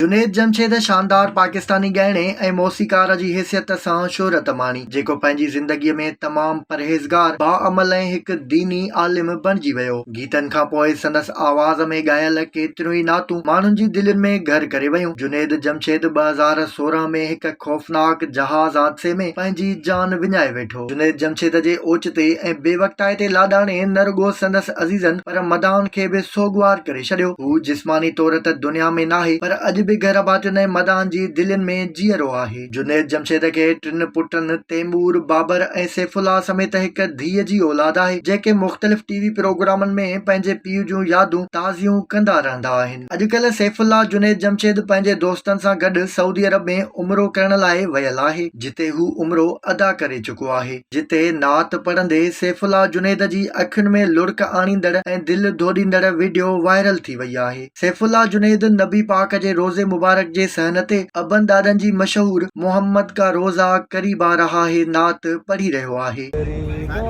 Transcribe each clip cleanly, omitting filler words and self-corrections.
جنيد جمشيد شاندار پاڪستاني ڳائڻي ۽ موسيقار جي حيثيت سان شهرت ماڻي، جيڪو پنهنجي زندگيء ۾ تمام پرهيزگار، باعمل ۽ هڪ ديني عالم بڻجي ويو. گيتن کان پوء سندس آواز ۾ ڳايل ڪيتريون ئي نعتون ماڻهن جي دلين ۾ گهر ڪري ويون. جنيد جمشيد 2016 ۾ هڪ خوفناڪ جهاز حادثي ۾ پنهنجي جان وڃائي ويٺو. جنيد جمشيد جي اوچتي ۽ بي وقتائتي لاڏاڻي نه رڳو سندس عزيزن پر مداحن کي به سوڳوار ڪري ڇڏيو. هو جسماني طور ته دنيا ۾ ناهي پر اڄ به گهر ڀاتين ۽ مداحن جي دلين ۾ جيئرو آهي. جنيد جمشيد کي ٽن پٽن تيمور، بابر ۽ سيف الله سميت هڪ ڌيء جي اولاد آهي، جيڪي مختلف ٽي وي پروگرامن ۾ پنهنجي پيء جون يادون تازيون ڪندا رهندا آهن. اڄڪلهه سيف الله جنيد جمشيد پنهنجي دوستن سان گڏ سعودي عرب ۾ عمرو ڪرڻ لاء ويل آهي، جتي هو عمرو ادا ڪري چڪو آهي. جتي نعت پڙهندي سيف الله جنيد جي اکين ۾ لڙڪ آڻيندڙ ۽ دل ڌوڏيندڙ وڊيو وائرل ٿي وئي آهي. سيف الله جنيد نبي پاڪ جي روضي مبارڪ جي صحن تي ابن ڏاڏن جي مشهور محمد ڪا روضه قريب آ رها هي نعت پڙهي رهيو آهي. قريب آ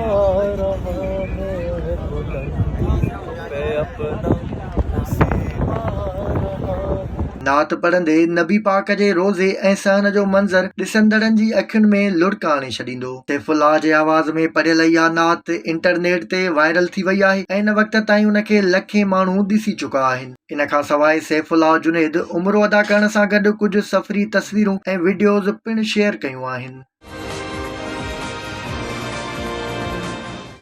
رها هي بلندي پي اپنا نصيب آ رها هي. نعت پڙهندي نبي پاڪ جي روضي ۽ صحن جو منظر ڏسندڙن جي اکين ۾ لڙڪ آڻي ڇڏيندو. سيف الله جي آواز ۾ پڙهيل اها نعت انٽرنيٽ تي وائرل ٿي وئي آهي ۽ هن وقت تائين ان کي لکين ماڻهو ڏسي چڪا آهن. ان کان سواء سيف الله جنيد عمرو ادا ڪرڻ سان گڏ ڪجهه سفري تصويرون ۽ وڊيوز پڻ شيئر ڪيون آهن.